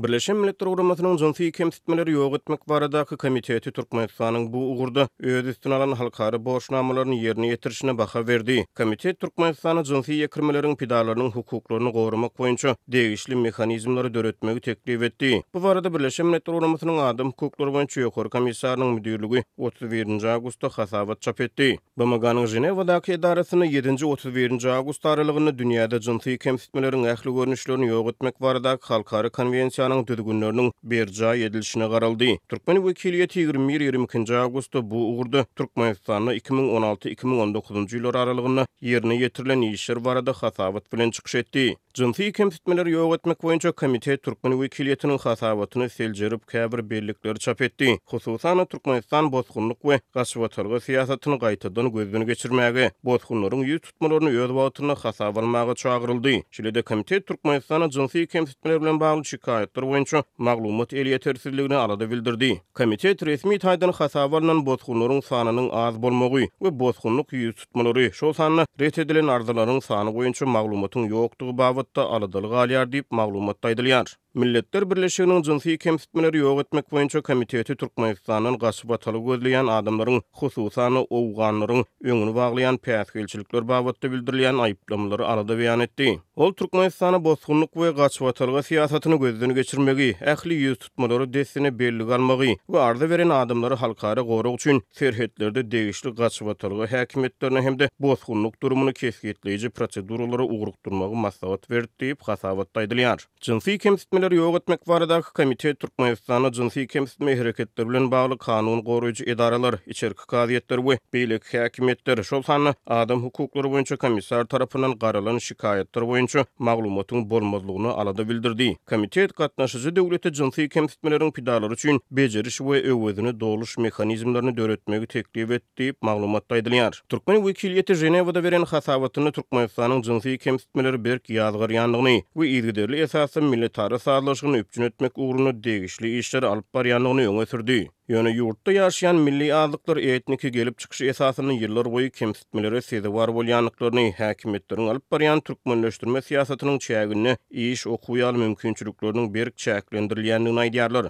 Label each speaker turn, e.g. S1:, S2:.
S1: Birleşen Milletler Guramasynyň Jynsy kemsitmeleri ýok etmek baradaky komiteti Türkmenistanyň bu ugurda öz üstüne alan halkara borçnamalaryny ýerine ýetirişine baha berdi. Komitet Türkmenistana jynsy ýekirmeleriň pidalarynyň hukuklaryny goramak boýunça degişli mehanizmleri döretmegi teklip etdi. Bu barada Birleşen Milletler Guramasynyň Adam hukuklary boýunça Ýokary komissarynyň müdirligi 31 nji awgustda hasabat çap etdi. BMG-niň Ženewadaky edarasynda ýedinji, 31 nji awgust aralygynda dünýäde jynsy kemsitmeleriň ähli görnüşlerini ýok etmek baradaky halkara konwensiýanyň düzgünleriniň berjaý edilişine garaldy. Türkmen wekiliýeti 21, 22 nji awgustda bu ugurda Türkmenistanda 2016, 2019 njy ýyllar aralygynda ýerine ýetirilen işler barada hasabat bilen çykyş etdi. Jynsy kemsitmeleri ýok etmek boýunça komitet türkmen wekiliýetiniň hasabatyny seljerip, käbir bellikleri çap etdi. Hususan-da, Türkmenistan bosgunlyk we gaçybatalga syýasatyny gaýtadan gözden geçirmäge, bosgunlaryň ýüz tutmalaryny öz wagtynda hasaba almaga çagyryldy. Şeýle-de, komitet Türkmenistanda jynsy kemsitmeler bilen bagly şikaýatlar boýunça maglumat elýetersizligine alada bildirdi. Komitet resmi taýdan hasaba alnan bosgunlaryň sanynyň az bolmagy we bosgunlyk ýüztutmalary, şol sanda ret edilen arzalaryň sany boýunça maglumatyň ýokdugy babatda aladaly galýar diýip, maglumatda aýdylýar. Milletler Birleşiginiň Jynsy kemsitmeleri ýok etmek boýunça komiteti Türkmenistandan gaçybatalga gözleýän adamlaryň, hususan-da, owganlaryň öňüni baglaýan päsgelçilikler babatda bildirilýän aýyplamalary alada beýan etdi. Ol Türkmenistana bosgunlyk we gaçybatalga syýasatyny gözden geçirmegi, ähli ýüztutmalary dessine bellige almagy we arza beren adamlary halkara gorag üçin serhetlerde degişli gaçybatalga häkimiýetlerine hem-de bosgunlyk durumyny kesgitleýji proseduralara ugrukdyrmagy maslahat berdi diýip, hasabatda aýdylýar. Jynsy kemsitmeleri ýok etmek baradaky komitet Türkmenistanda jynsy kemsitme hereketleri bilen bagly kanun goraýjy edaralar, içerki kazyýetler we beýleki häkimiýetler, şol sanda adam hukuklary boýunça komissar tarapyndan garalan şikaýatlar boýunça maglumatyň bolmazlygyna alada bildirdi. Komitet gatnaşyjy döwlete jynsy kemsitmeleriň pidalary üçin bejeriş we öwezini doluş mehanizmlerini döretmegi teklip etdi diýip, maglumatda aýdylýar. Türkmen wekiliýeti Ženewada beren hasabatynda Türkmenistanyň jynsy kemsitmeleri berk ýazgarýandygyny we yzygiderli esasda milletara sazlaşygyny üpjün etmek ugrunda degişli işleri alyp barýandygyny öňe sürdi. Ýöne ýurtda ýaşaýan milli azlyklar etniki gelip çykyşy esasynda ýyllarboýy kemsitmelere sezewar bolýandyklaryny, häkimiýetleriň alyp barýan türkmenleşdirme syýasatynyň çäginde iş, okuw ýaly mümkinçilikleriniň berk çäklendirilýändigini aýdýarlar.